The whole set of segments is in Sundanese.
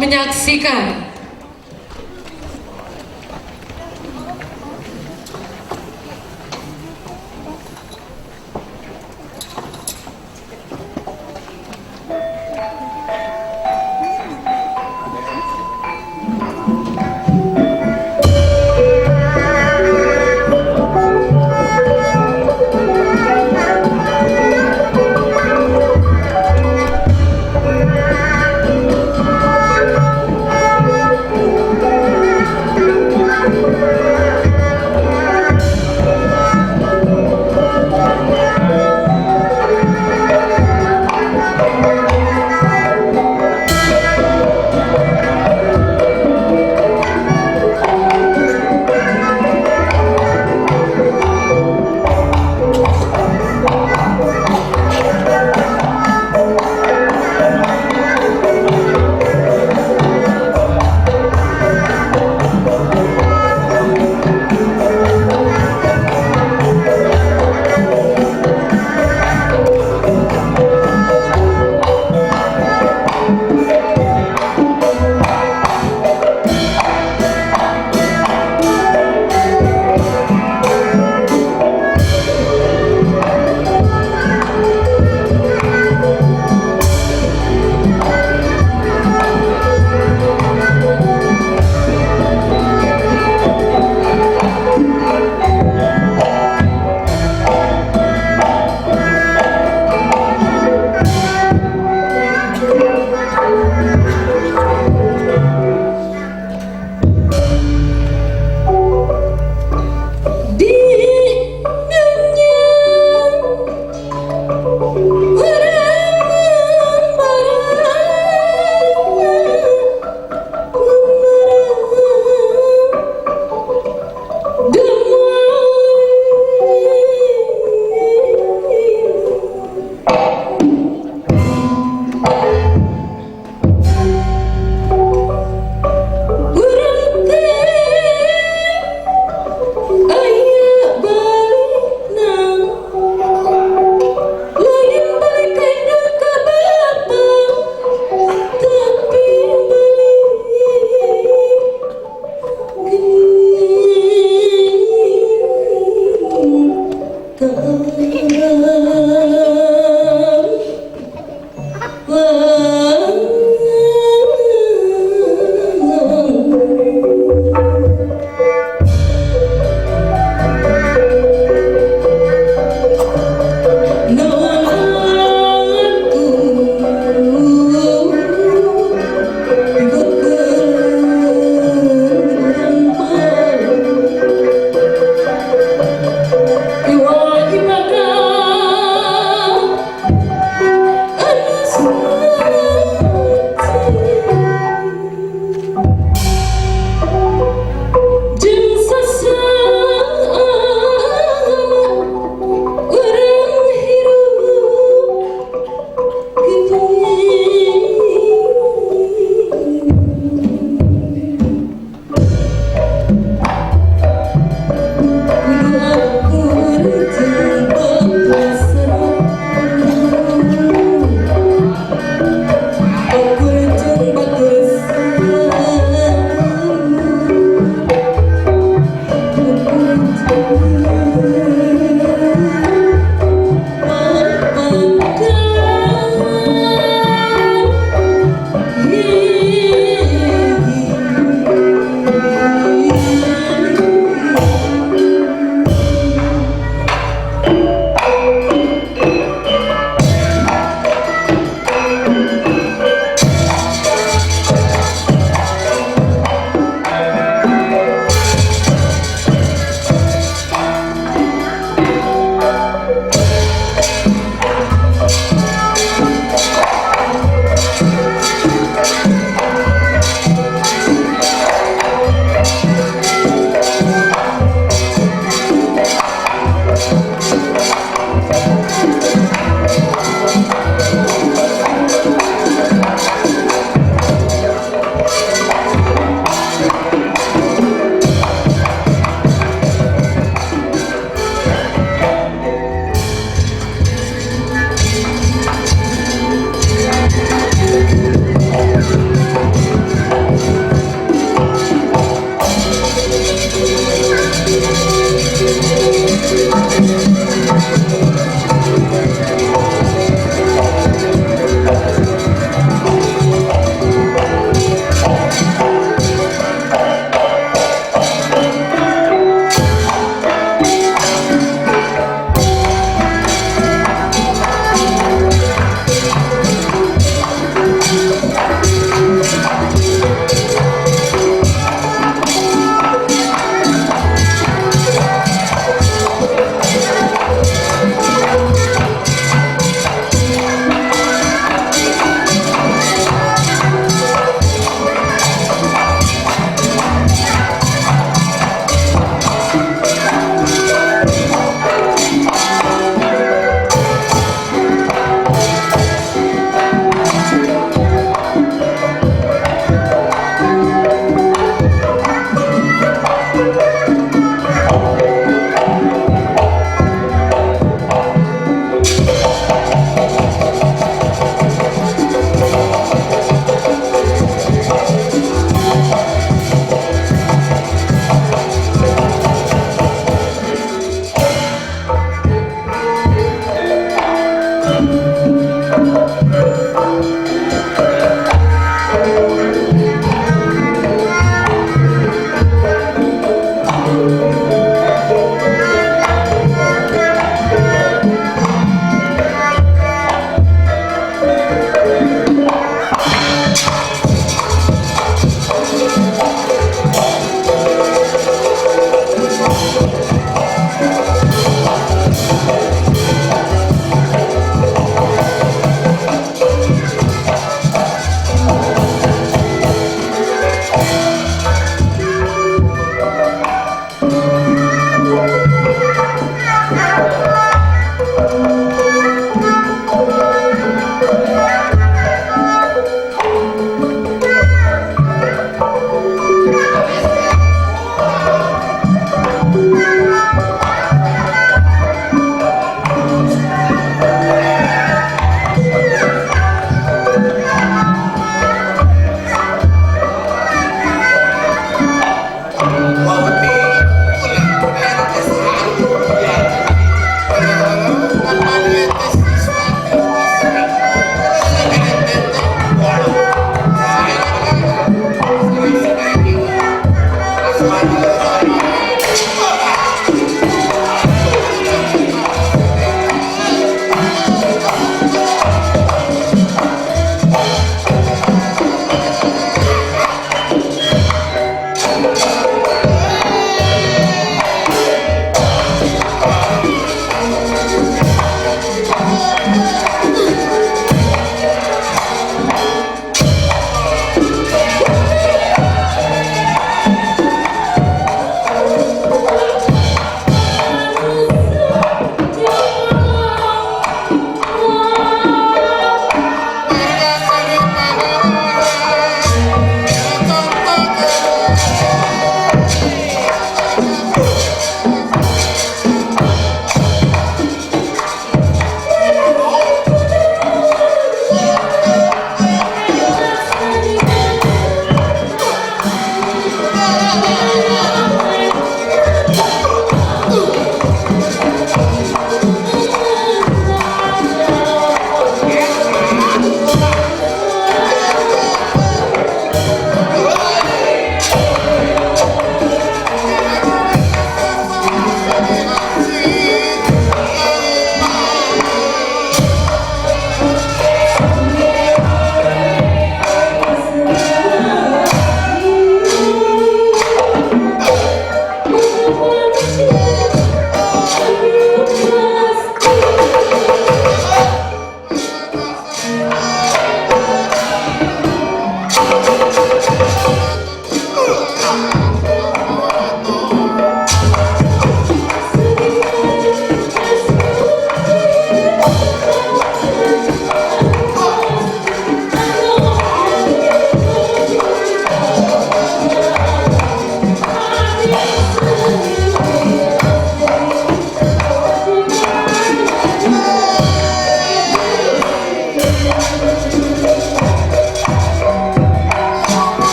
Menyaksikan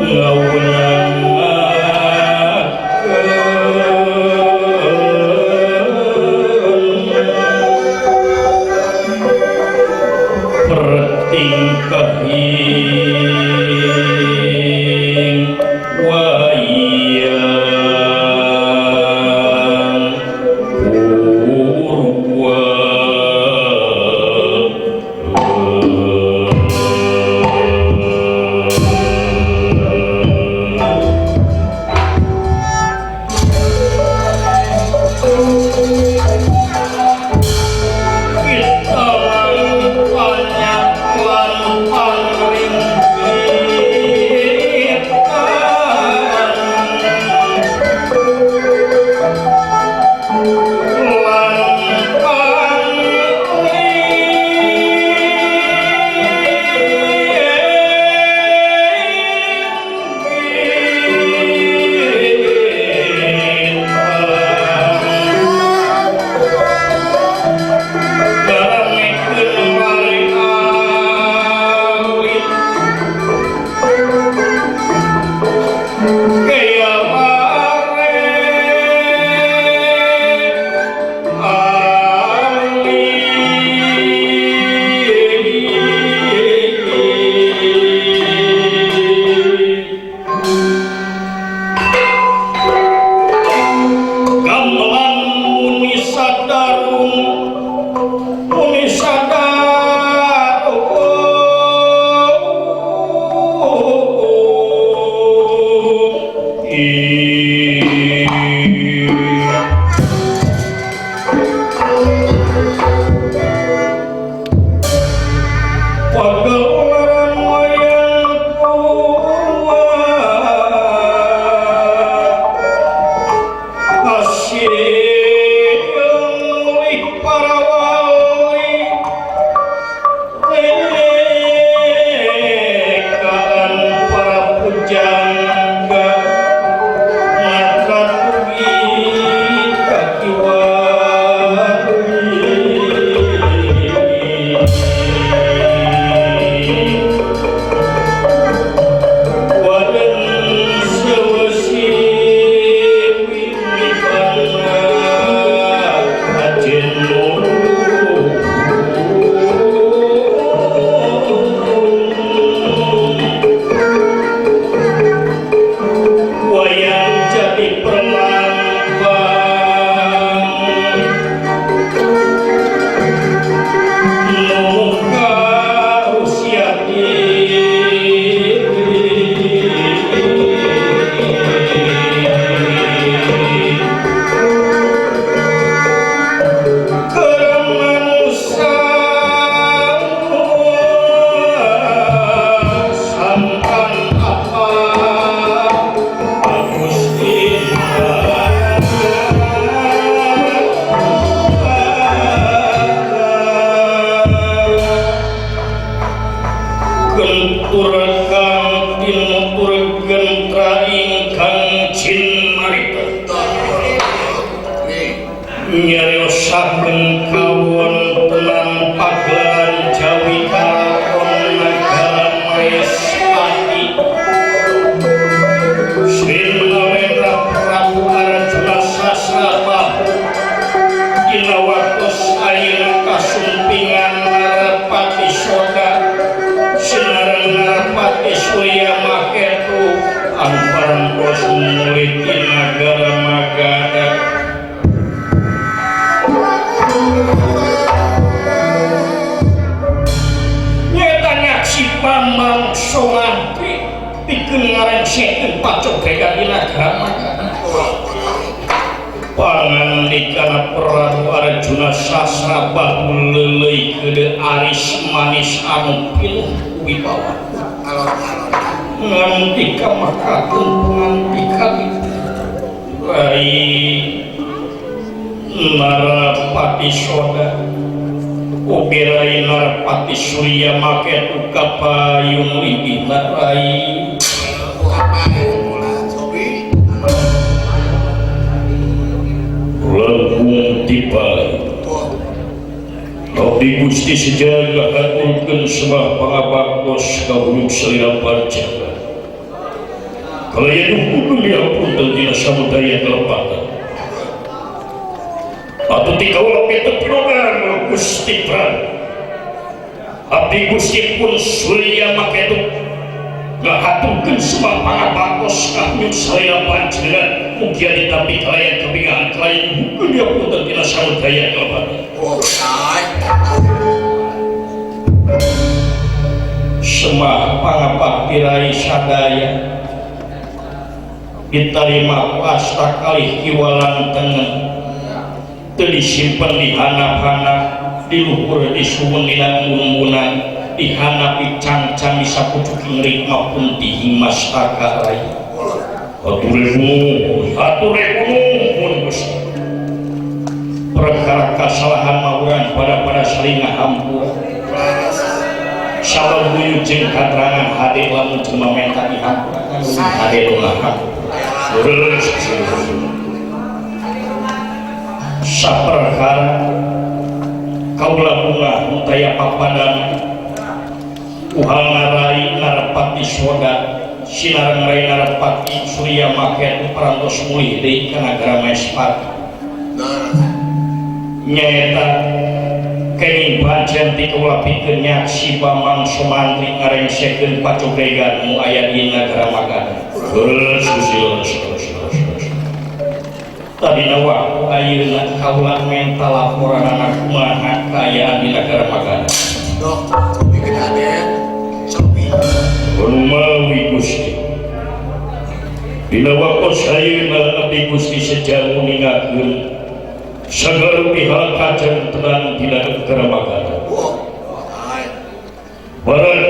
Pertingkahing wayang purwa. Kita banyak lan Nyariosaken kawontenan pagelaran Jawi Karaton Nagara Maespati Sri Narendra Prabu Arjuna Sasrabahu dina waktos ayeuna kasumpingan Narapati Soda sinareng Narapati Surya Maketu anu parantos murid di Nagara Magadha. Nyata nyaksi Bambang Somantri pikeun ngarengsekeun pacobregan di Nagara Magadha. Pangandikana Prabu Arjuna Sasrabahu leuleuy geude aris manis anu pinuh wibawa. Ngantika makakeun pangandikan Rai Narapati Soda oge Rai Narapati Surya Maketu kapayung libina Rai Legung tiba Abdi Gusti sejaga haturkeun sebab pangabaktos ka huluk salira parjaga. Kalayan hukum dia punten dina samudaya kelepatan. Atuh ti kaula kitu pirogan Gusti Prabu. Abdi Gusti pun Surya Maketu ngahaturkeun sumah pangabaktos ka nyuk salira panjenengan mugia ditampi kalayan kabingahan kalayan hukum dia punten dina samudaya kelepatan. Oh, Semah pangabakti rai sadaya ditarima asta kalih kiwalan tengen teu disimpen di handap-handap di luhur di suwun dina embun-embunan di handap dicangcang di sapucuking rikma pun dihimas rai. Hatur nuhun Gusti. Perkara kasalahan mah urang pada saling ngahampura. Sabab buyut jeung katerangan hade lamun cuma menta dihampura hade nu ngahampura. Saperkara kaula bunga mutaya papadan uhal narai narapati soda sinareng rai narapati Surya Maketu parantos mulih deui ka nagara Maespati nyaeta kenging pancen ti kaula pikeun nyaksi Bambang Sumantri ngarengsekeun pacobregan nu aya di nagara Magadha. Tadina waktu ayeuna kaula menta laporanana kumaha kaayaan di nagara Magadha. Dok, cobi aden, cobi. Rumawi Gusti. Dina waktu ayeuna abdi Gusti seja nguningakeun sagala pihak kajantenan dina nagara Magadha. Barang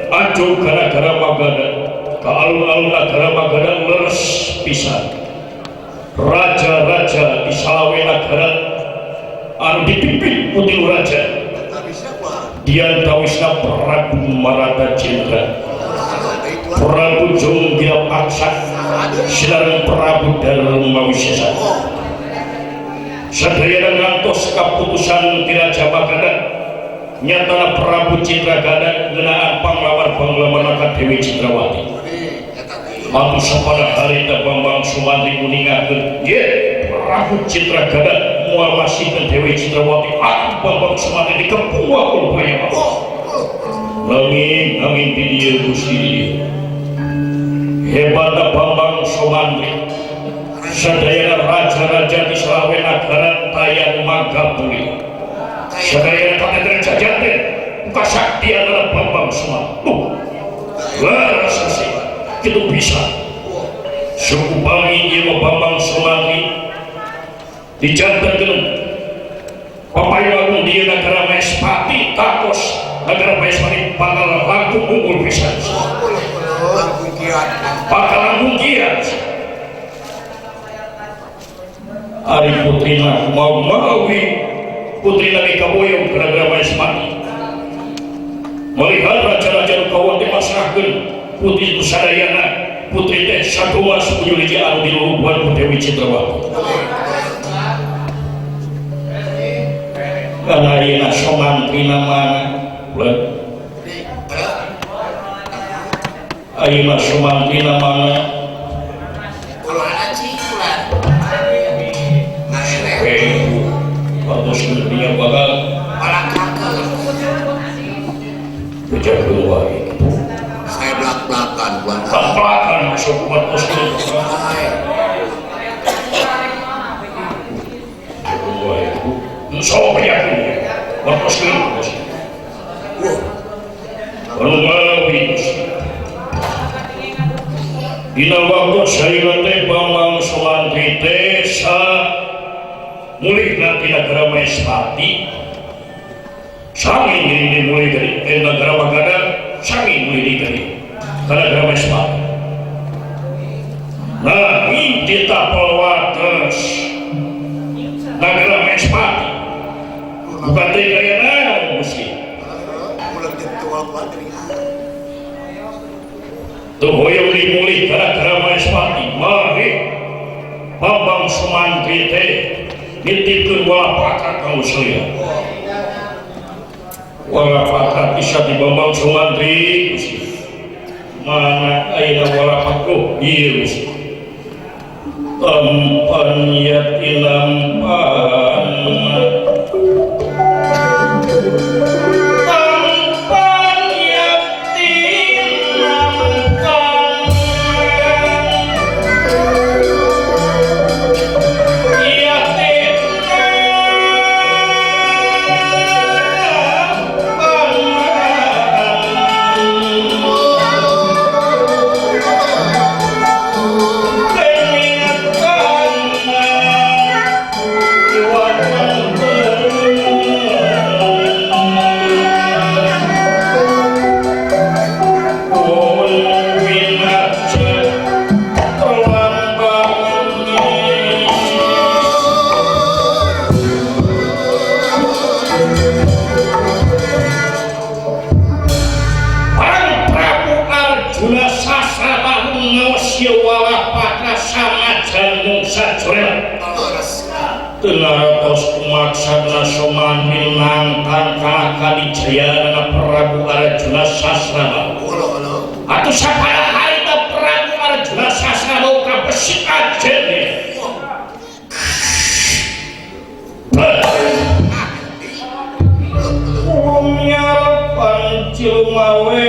acuh ka nagara Magadha, ka alun-alun nagara Magadha leres pisan. Raja-raja di salawe nagara anu dipimpin ku tilu raja. Diantawisna Prabu Marata Cendra, Prabu Jonggira Paksa, sinareng Prabu Darma Wisesa. Sadayana ngantos kaputusan ti Raja Magadha nyatana Prabu Citragada ngeunaan panglamar-panglamarna ka Dewi Citrawati. Atuh sapada harita Bambang Sumantri nguningakeun ye Prabu Citragada moal masihkeun Dewi Citrawati atuh Bambang Sumantri dikepung ku banyak. Nanging nanging di dieu Gusti di dieu. Hebatna Bambang Sumantri sadayana raja-raja di salawe nagara taya nu manggapuli. Sadayana kateter jajaten kasaktianna Bambang Sumantri. Leres sih kitu bisa. Suku Bangi ieu Bambang Sumantri dijantenkeun papayu agung di nagara Maespati takos nagara Maespati bakal langkung unggul pisan. Bakal langkung kiat. Ari putrina mau mawi putrina dikaboyong ke nagara Maespati. Melihat raja-raja nu kawan teh masrahkeun putri sadayana putri teh sakumaha bujur hiji anu dilulubuhan ku Dewi Citrawati. Kana ayeuna Somantrina mana? Ayeuna Somantrina mana? Waktu sebenarnya bakal kejakeun wae. Saya belak-belakan buat belak-belakan masuk buat postur. Sok yakin buat postur. Rumawi dina waktu saya teh Bambang Sumantri teh sa mulihna ti nagara Maespati sami diri mulih dari nagara Magadha sami mulih dari nagara Maespati. Nah inti tapel wates nagara Maespati bukan teh kaya naon Gusti. Tuh hoyong dimulih ka nagara Maespati mari Bambang Sumantri teh nitipkeun walapaka ka salira. Walapaka bisa di Bambang Sumantri Gusti. Mana ayeuna walapak Duh ieu Gusti. Tampan yatinampan tampan yatinampan Tengaratos kumaksana soman minangkan kana kalijayaan Prabu Arjuna Sasrabahu. Atuh sapada harita Prabu Arjuna Sasrabahu kabesik ajene. Umyarpan cilumawe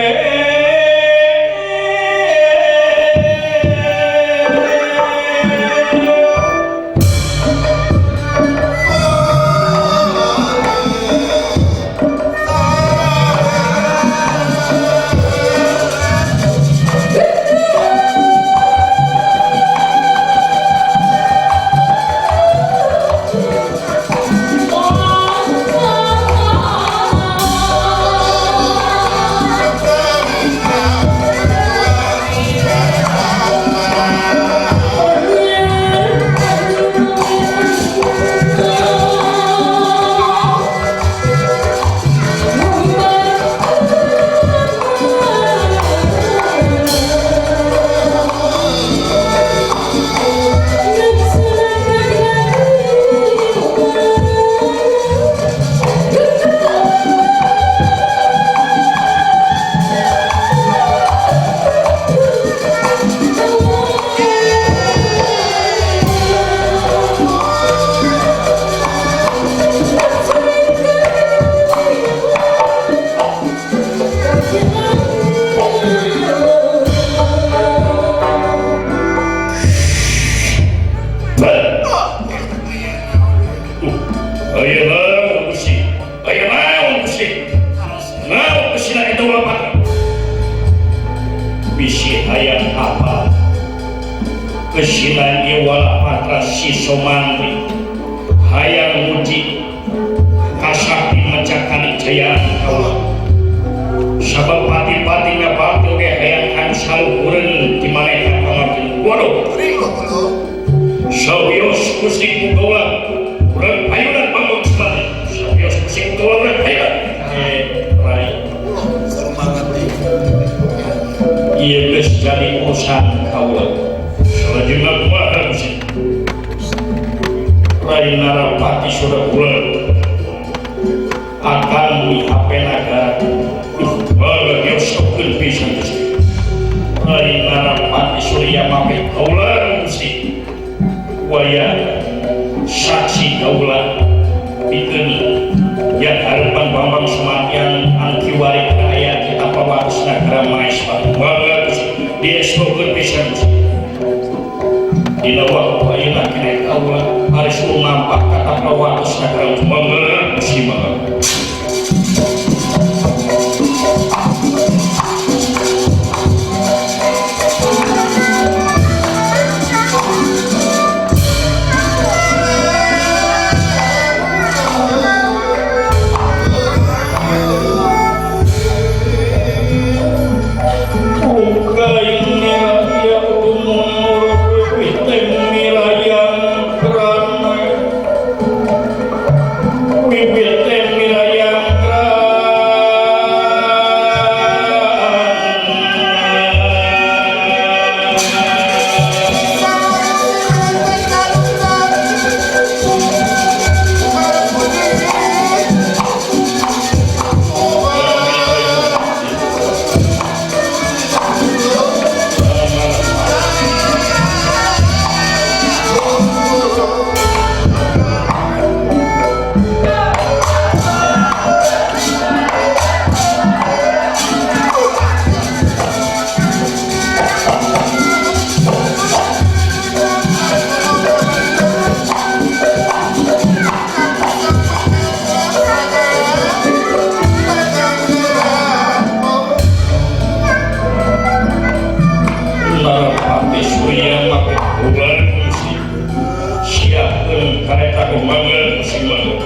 Siapkan kareta kumangan simang.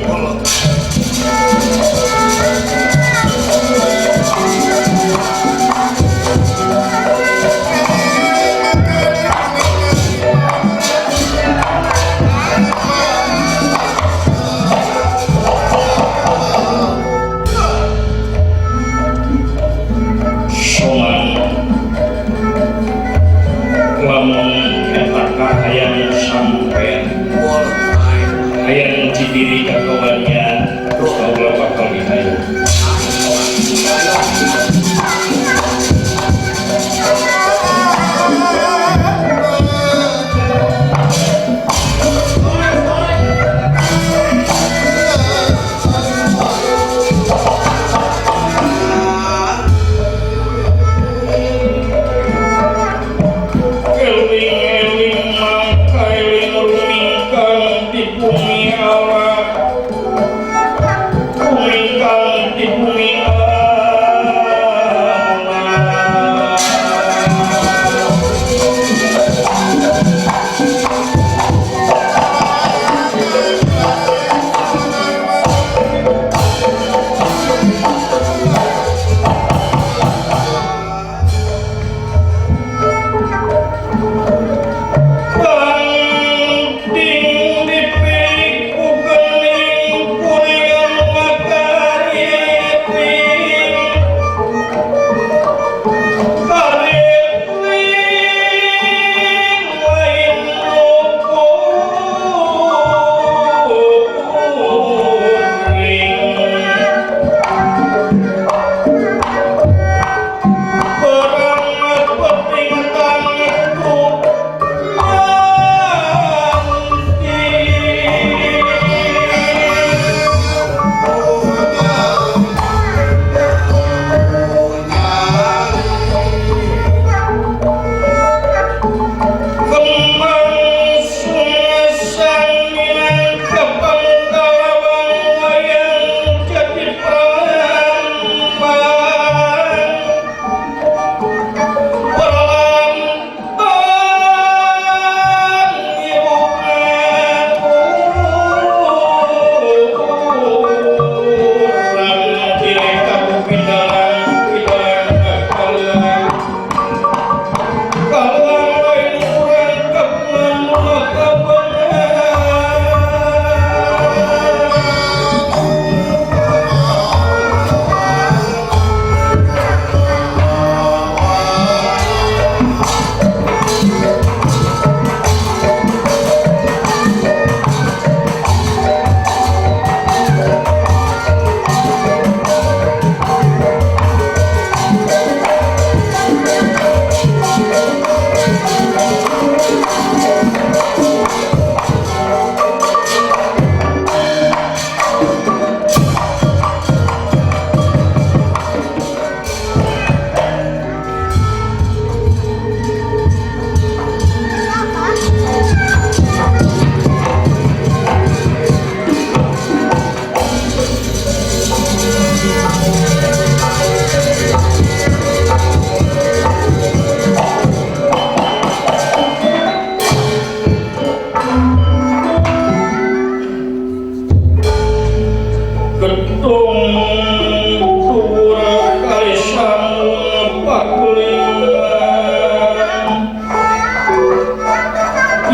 Soman lamun eta kahayang sampean hayang diri kakawannya terus kaula bakal dihayu. Eling-eling mangka eling rumingkang di bumi Allah, rumingkang di bumi Allah. Banding dipilih ku gening kuring makariting kariting lain lukuring berangat penting tanganku. Kembang sungasan minangka pangkalawang wayang jadi perlambang perlambang ibu urang direka ku pindalang pindalang kalang kalang lain urang kapungan makabangan. Gedung dhuwur kali samung pakulingan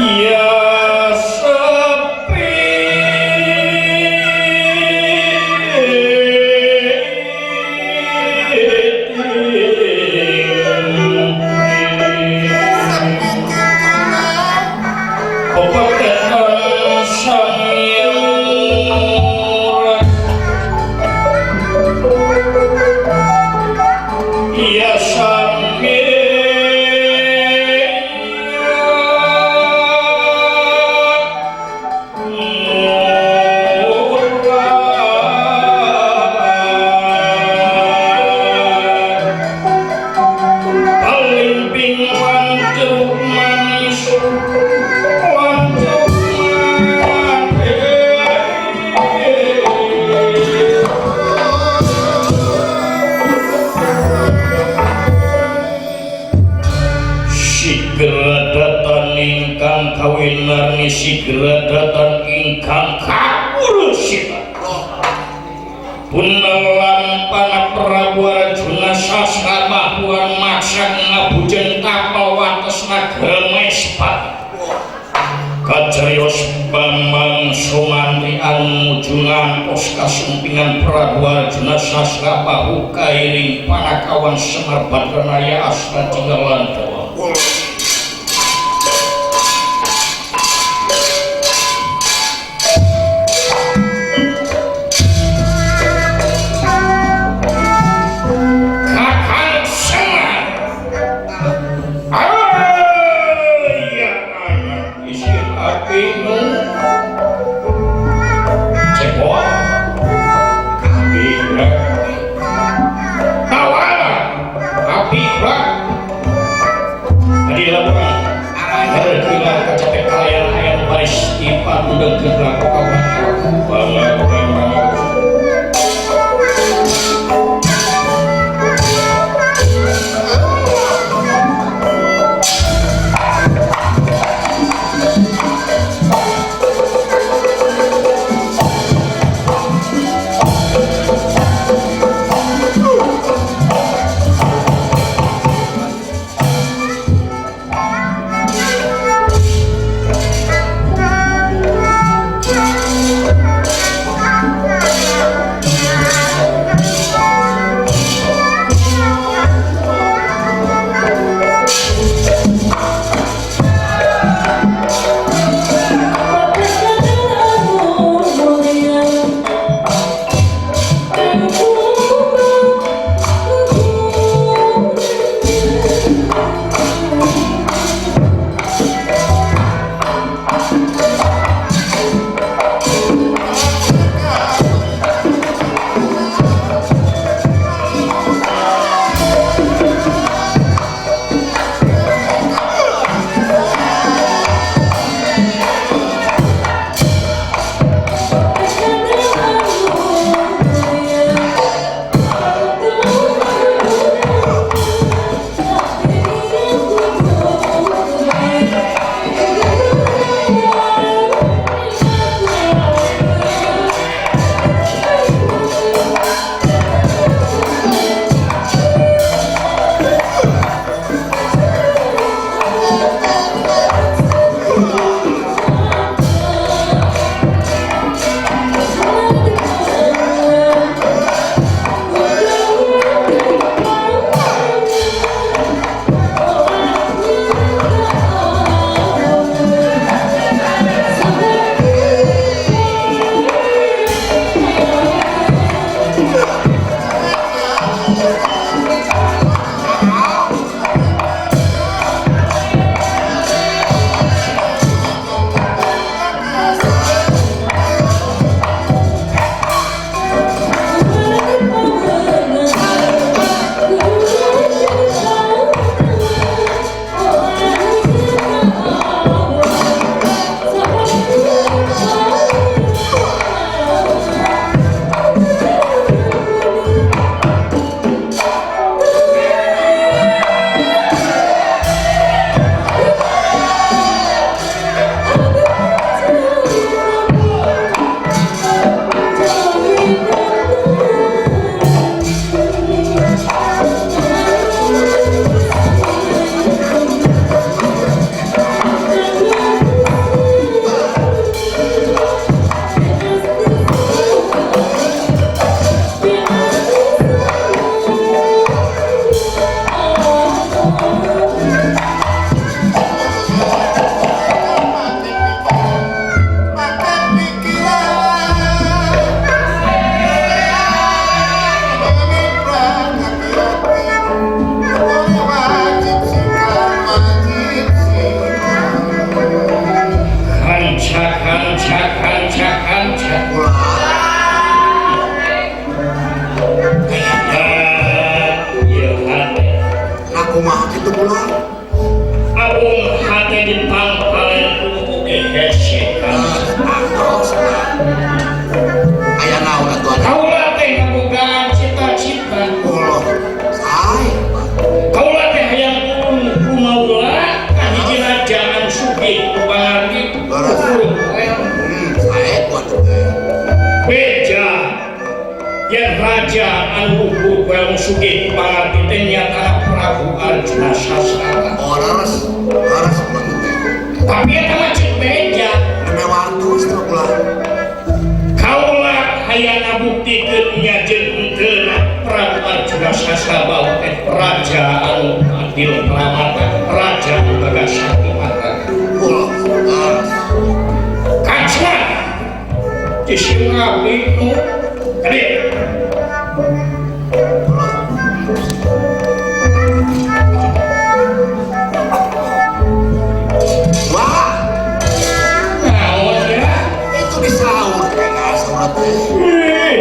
ya sepi pepetetan samira ya samira. Palimping lan jeruk manis lan jeruk manis. Sigera dataning kang kawinarni sigra datang ingkang kaurusita. Punang lampana Prabu Arjuna Sasrabahuan maksa ngabujeng tapel wates nagara Maespati. Kacarios Bambang Sumantri anu nuju ngantos kasumpingan Prabu Arjuna Sasrabahu kairing panakawan Semar Badranaya Astra Jinggalandawa. Kakang Semar, ayah anak isi hati nu cepot api tawara api bak tadi laporan hargila kacapek kalian ayam baris ipa undang gerak kawan bangga bangga. sugih pangarti teh nyatana Prabu Arjuna Sastra. Oh, leres. Leres banget teh. Tapi eta mah cek beja. Nembe waktu teh ulah. Kaula hayang ngabuktikeun nya jeung henteuna Prabu Arjuna Sastra bawa teh raja anu adil pramata, raja anu gagah sakti mata. Ulah, leres. Kaca Isim abdi nu gede. Wah, Naon ya? Itu disaur kayak saur teh. Ih,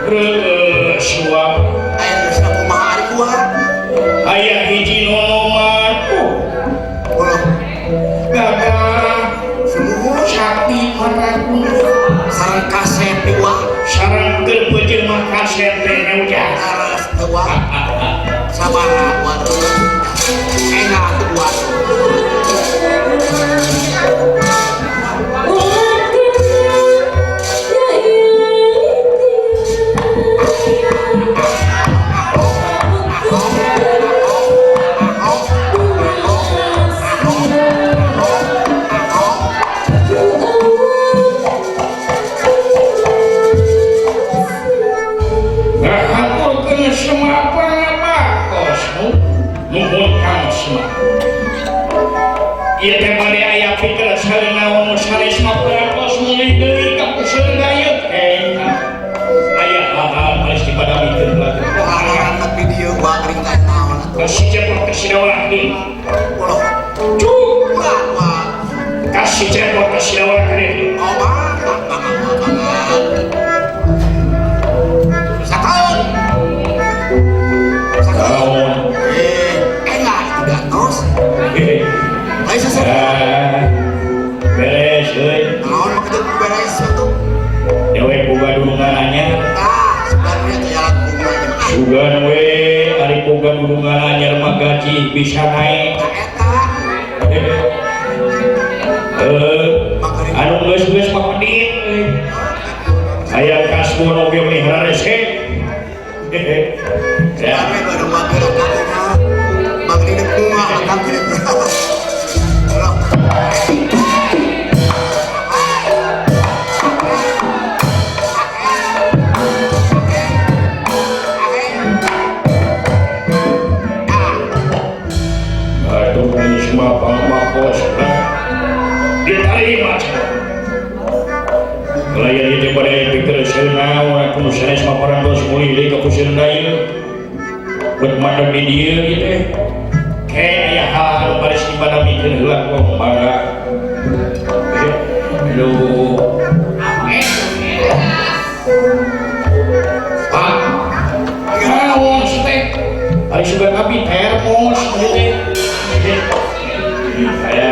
reueus wa. Aya geus kumaha ari kuat. Aya hiji nonoman. Ulah, Gagah sumuhun sakti mandraguna. Sareng kasep di wah. Sareng keur beujeung mah kasep teh ujah. Leres teh wah. Sabaraha wah. Enak tuh wah. Ngahaturkeun semua pangabakos nu nuhun Kang Semar. Ieu teh bade aya pikir sarenaon nu sanes mah parantos mulih deui ka puseun ieu teh. Aya hal-hal baris dipadamikeun heula. Pengalaman tapi dia wah kering kayak naon atuh. Kasih cepot ka Sidawala deui. Ulah, Cuk, ulah wah. kasih cepot ka Sidawala deui. Oh, mangga, mangga, mangga. Sataun. Sataun. Naon? Eh, enak itu dah terus. Lain sesuatu. Ah, beres euy. Naon mah kitu beres atuh. Dewek boga dunungan anyar. Tah, sebenarnya teh jalan bunga aja. Ah, Sugan we ari boga dunungan anyar mah gaji bisa naik. tah eta. Eh, Makarin. anu geus-geus mah pedit euy. Aya kasbon oge meuni hararese. Ya. Kami baru mager akang mah. Magerin bunga akang geuning. Ulah. Aduh, ini semua pangmakos lah. Diterima cenah. Kalayan ieu teh bade pikir seunaon aku nu sanes mah parantos mulih deui ka pusieun ieu. Bet mandeg di dieu ieu teh. Ke aya hal anu baris dipadamikeun heula ku mangga. Aduh. Pak. Naon teh? Ari sugan abdi termos ieu teh. Aya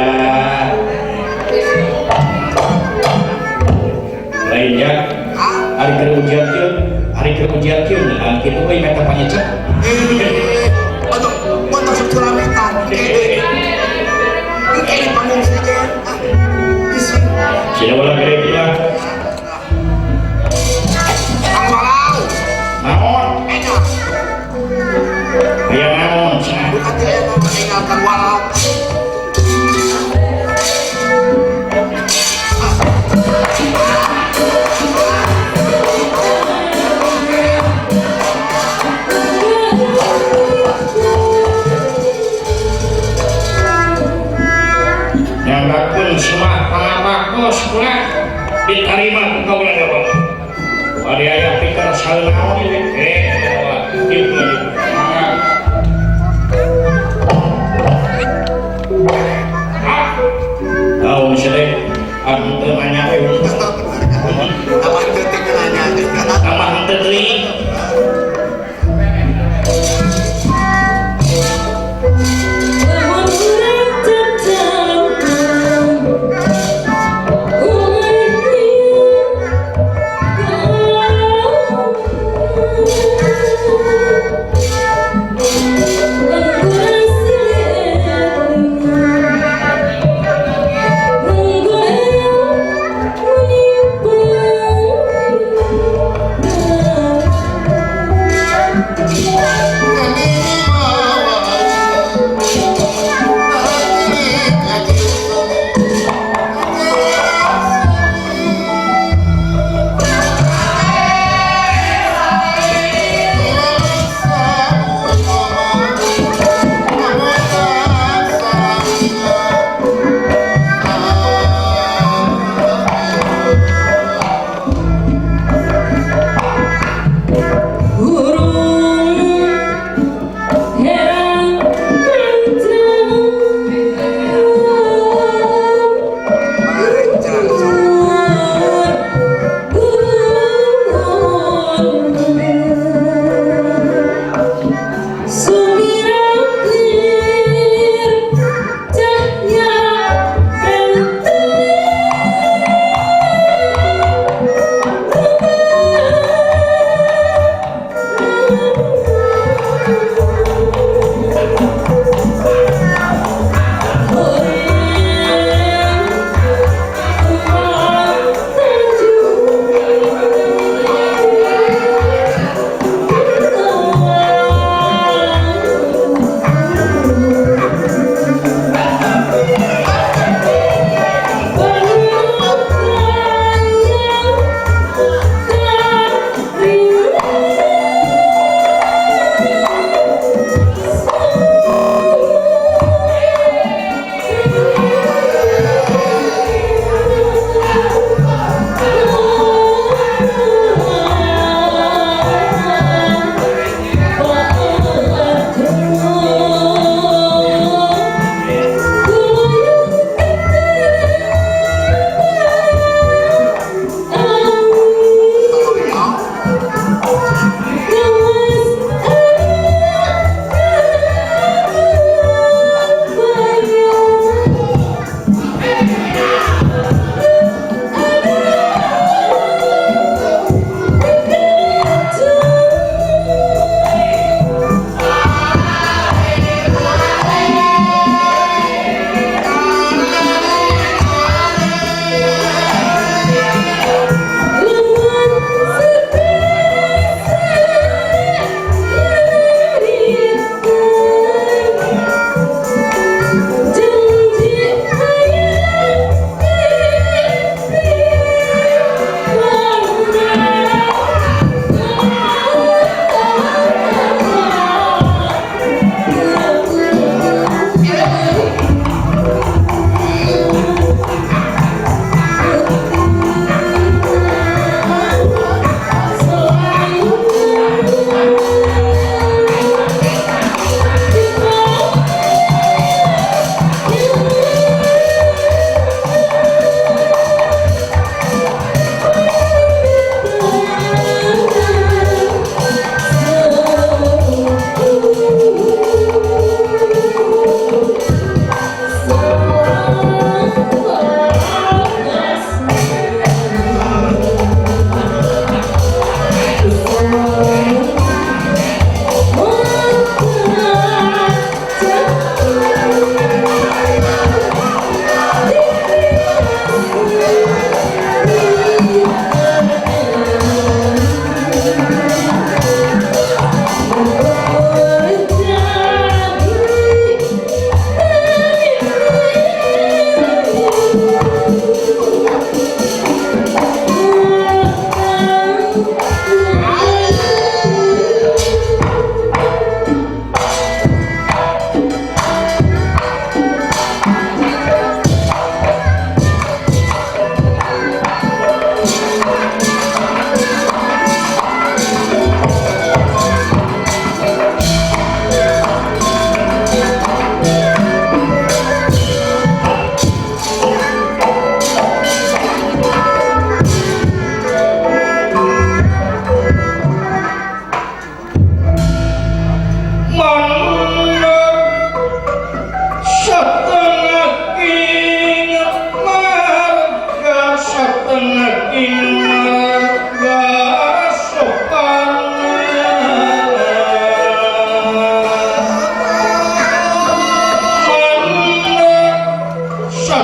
lainnya Ah, hari keur ujian kieu, hari keur ujian kieu ngeunaan kitu euy meta panyecek. eh, untuk untuk curamitan. Kayak kayak di panggung saja. Ah, isi. Sida ulah gede gila. Kang Walau, Naon? enak. Aya naon cenah? Bukan teh aya nama engal Kang Walau. Nyanggakeun semah pangabakos pula diterima ku kaula da. Bade aya pikir saeunaon ieu teh. Eh, ieu mangga. Ah. Naon sia teh? Anu teu nanya we. Apa teu teh nanya? Tambah henteu teuing. Thank you.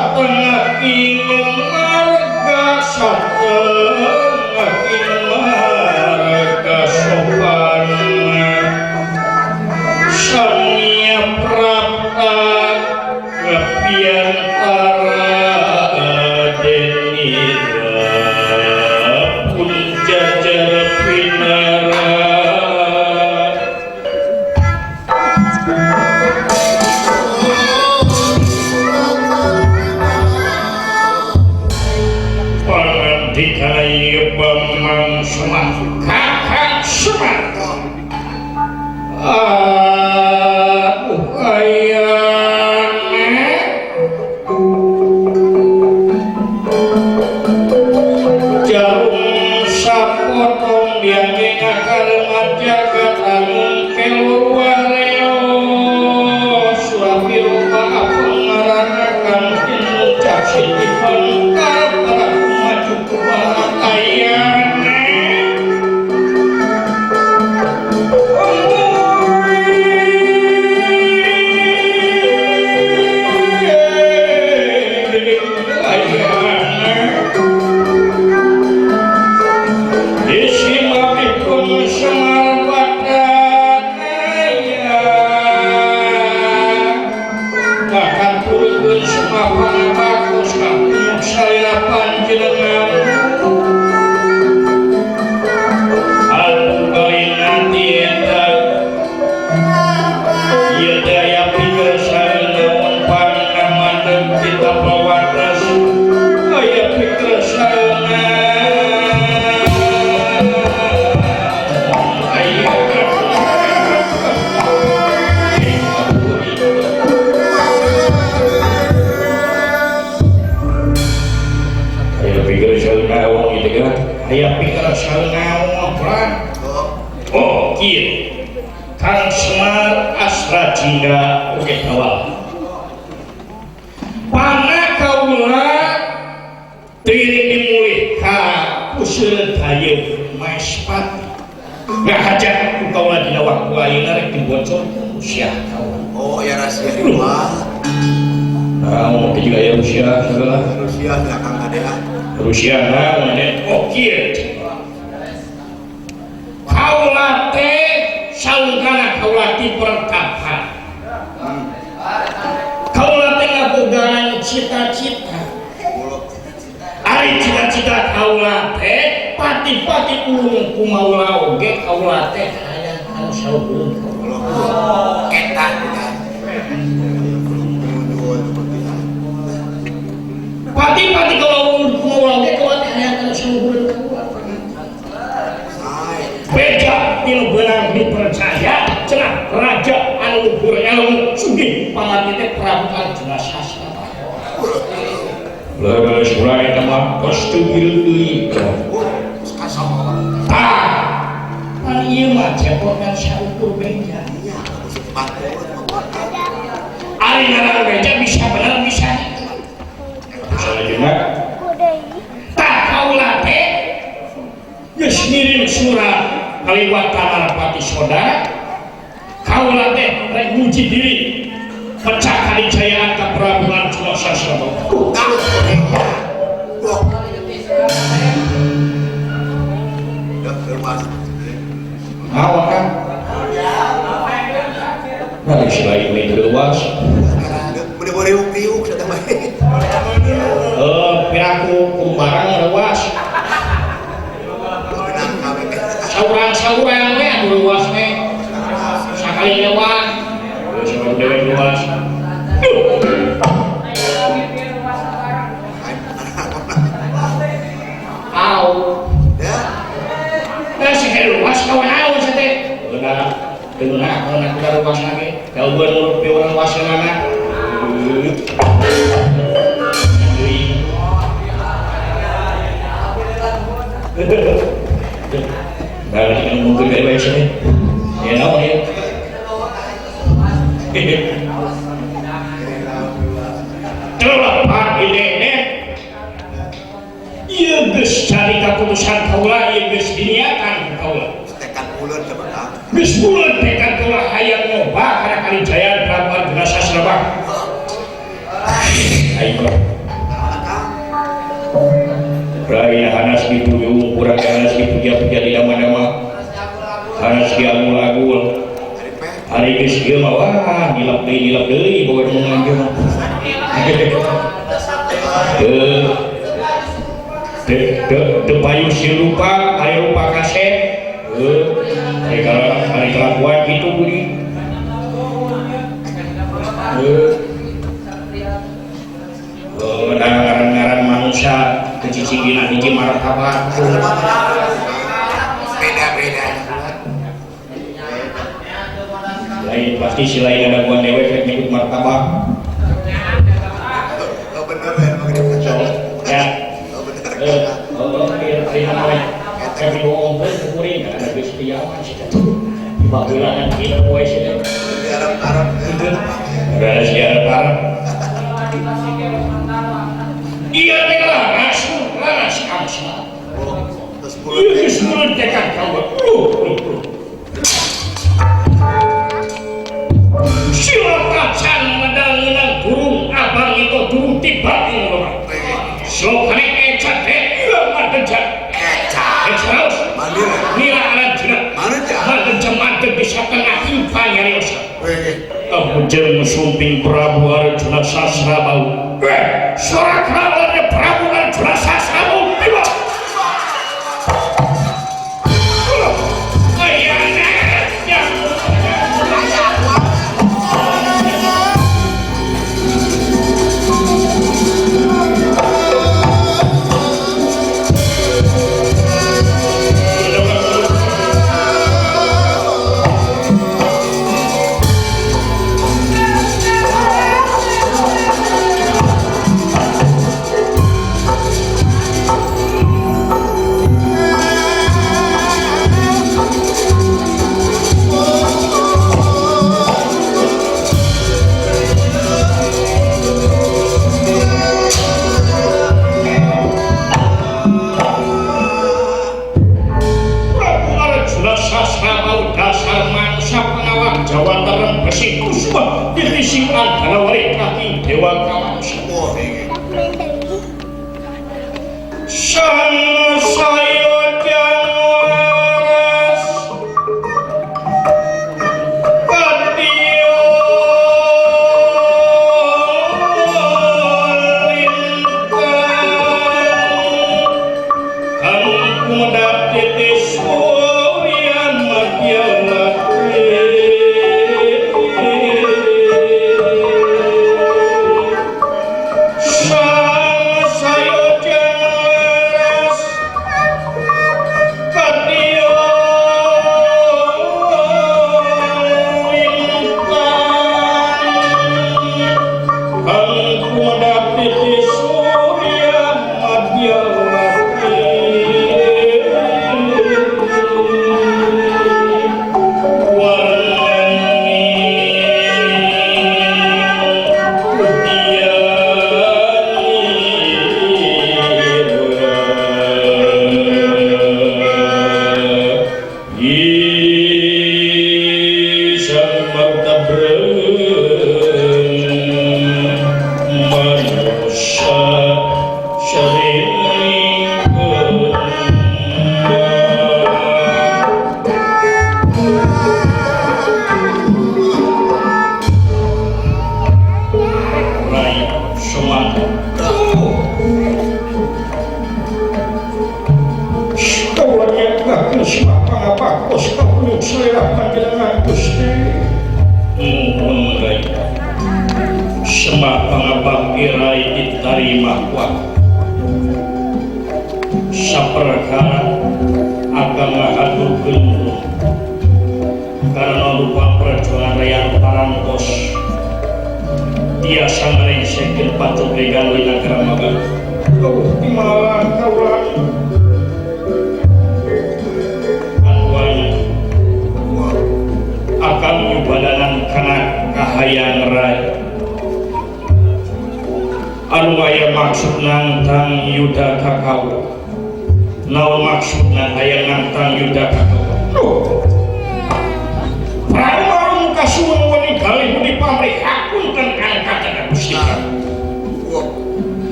Satengah marga satengah marga sopana Samya prapta kepiantara denira pun jajar pinara. Bambang Semar Kakang Semar aduh ayane jarum sapotong biangge ngakaremat jagat angung kelur wareo surapiru maaf ngaranakan inucap sitipun karep maju kumaha ayane. Oh, kieu. Kang Semar Asrajingga oge kawal. Pana kaula tiring dimulih ka puseur dayeuh Maespati. Ngahajat ku kaula dina waktu ayeuna rek dibocorkeun usia kaula. Oh, ya rahasia mah. Ah, juga ya usia segala. Rusia belakang kade ah. Rusia naon ade? Oh, kieu. Kaula teh saungkana kaula ti pertapan. Kaula teh ngabogaan cita-cita. Ari cita-cita kaula teh pati-pati ulung kumaula oge kaula teh hayang anu saluhur kaula. Eta. Pati-pati kaula ulung kumaula oge kaula teh hayang anu saluhur kaula. Beja tinu beunang dipercaya cenah raja anu luhur ilmu sugih pamati teh Prabu Arjuna Sastra. Leres urang eta mah geus teu deui. Tah, pan ieu mah cepokan saukur beja. Ari ngaran beja bisa bener bisa henteu. Salajengna tah kaula teh geus ngirim surat kaliwat Narapati Sodara kaula teh rek nguji diri pecah kalijayaan ka Prabu Arjuna Sasrabawa. Naon kan? Nah, selain ini luas. Udah riuk-riuk satah mah. Piraku kumbarang luas. Saurang-saurang we anu luas teh. Sakali lewat. Saurang dewek luas. Au. Nah, si luas kawan au teh. Beunah, beunah kalau nak luas lagi. Jauhan mulut piurang luasna. Nah, ini mungkin kayak baik sini. Ya, naon ya. Terlepas ini nih. Ieu geus cari kaputusan kaula, ieu geus diniatan kaula. Tekad buleun teh bakal. Geus buleun tekad kaula hayang nyoba kana kalijayaan Prabu Arjuna Sasrabawa. Ayo. Hanas dipuyung, kurang hanas dipuja-puja di nama-nama. Hanas diagul-agul. Hari geus ieu mah wah ngilap deui boga omongan ieu mah. Teu payu si rupa, ari rupa kasep. Heuh, ari kalakuan kitu budi. Heuh. Ngaran-ngaran manusia kecicingina hiji martabat. Beda-beda. Lain pasti si lain ada gua dewek rek nyebut martabak. Oh bener ya, ya. Oh bener. Oh, iya, iya, kami bohong kuring ada geus piawan sih. Baheula kan kieu poe sih. Di Arab-Arab. Ada si Arab-Arab. Iya teh laras, laras kamsa. Ieu geus mulut teh ka kawa. Silakan medangeunang burung abang itu burung tiba ing lorang. Slokane eca teh ieu madeja. Eca. Eca. Mandir. Nila aranjeuna. Madeja. Madeja madeg di satengah panyariosa. Weh. Abujeng sumping Prabu Arjuna Sasrabau. Suara kerawannya Prabu Arjuna Sasrabau tiba.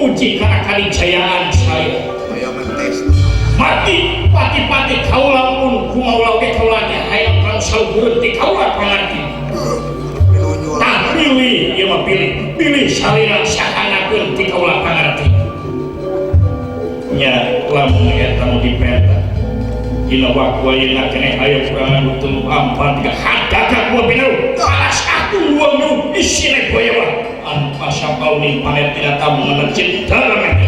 Nguji kana kalijayaan saya. Mati pati-pati kaula pun kumaula ge kaula teh hayang kang saluhureun ti kaula pangarti. Tah pilih ieu mah pilih. Pilih salira sahanakeun ti kaula pangarti. Nya lamun eta nu dipenta. Dina waktu ayeuna keneh aya kurangan 3 4 3 hadaga gua binau. Alas aku gua nu isine goyewa. Anu pasapauning panet tina tamu ngencit dalam eta.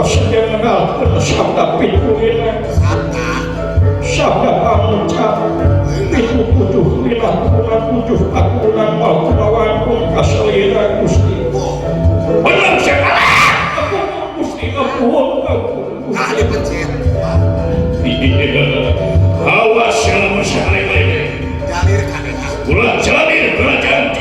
Kaula sedia ngenalkeun sabda pitulina Sabda sabda pangucap pitu tujuh lima turunan tujuh aturan mal kumawan kasalira Gusti. Bener sekali. Ampun Gusti, ampun, ampun. Nah dipencet. Awas yang sekali-kali. Jalir kadena. Ulah jalir kerajaan.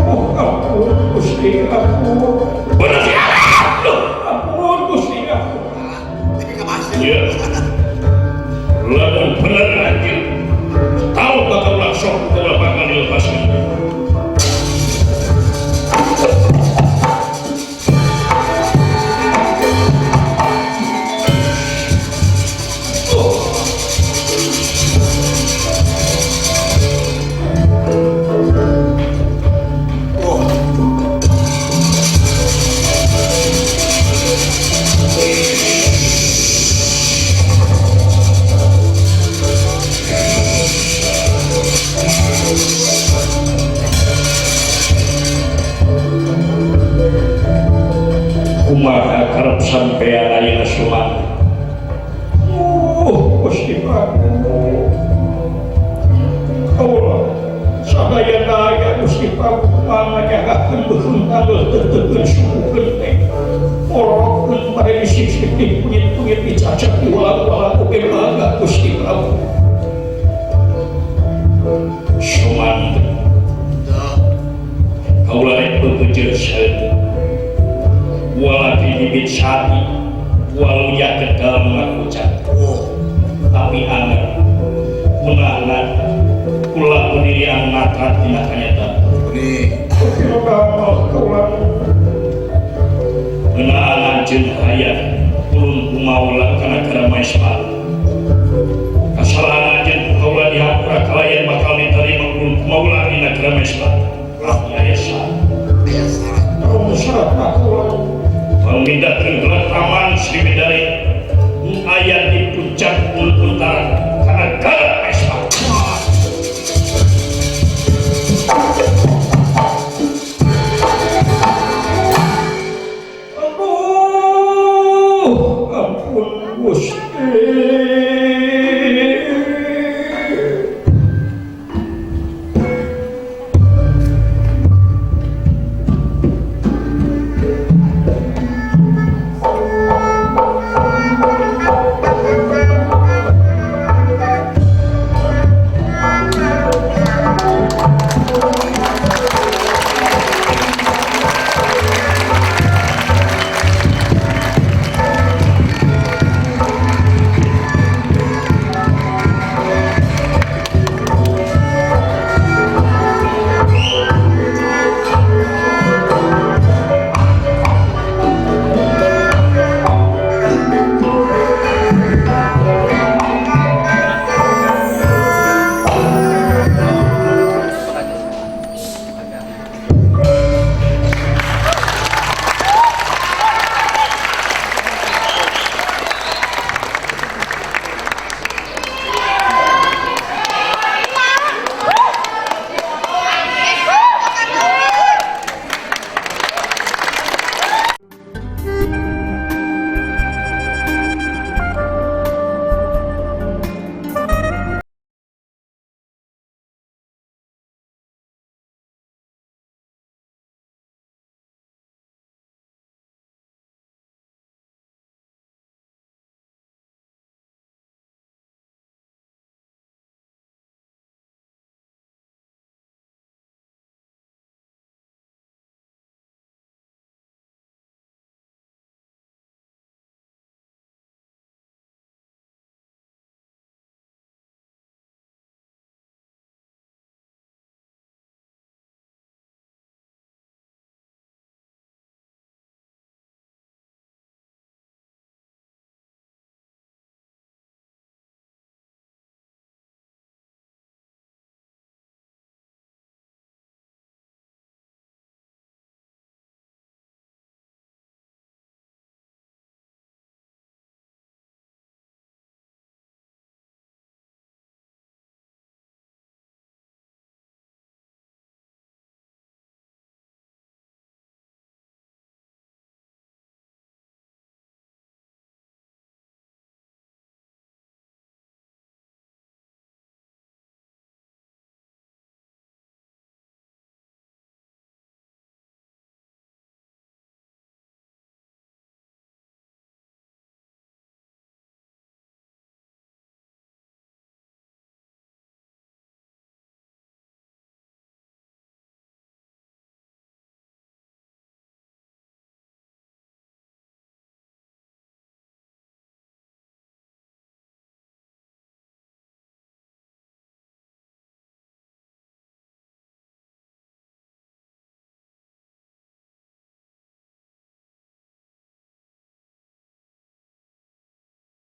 Oh, ampun Gusti, ampun. Bener sekali. Ampun Gusti, ampun. Tapi kemasih. Ya. Lamun bener anjir. Tahu bakal langsung kaulah bakal dilepaskan. Kumaha karep sampean ayeuna suman. Gusti Prabu. Kaula sadaya-daya Gusti Prabu panganyagakeun beuheung tanggel teuteun sukukeun teh. Morokeun bade disisik kunyit-kunyit dicacak diwalang-walang oge bangga Gusti Prabu. Suman. Kaula rek bebeujeur saeutik. Walau bibit sapi, walau ya ke dalam ngakucat. Tapi anak, punahna, kula berdiri anak dina kanyata. Ngeunaan anjeun hayang ulun kumaula kana negara Maespati. Kasalahan anjeun kaula dihampura kalayan bakal diterima ulun kumaula di negara Maespati. Aya syarat. Aya syarat. Pangmindahkeun gelar Taman Sri Medari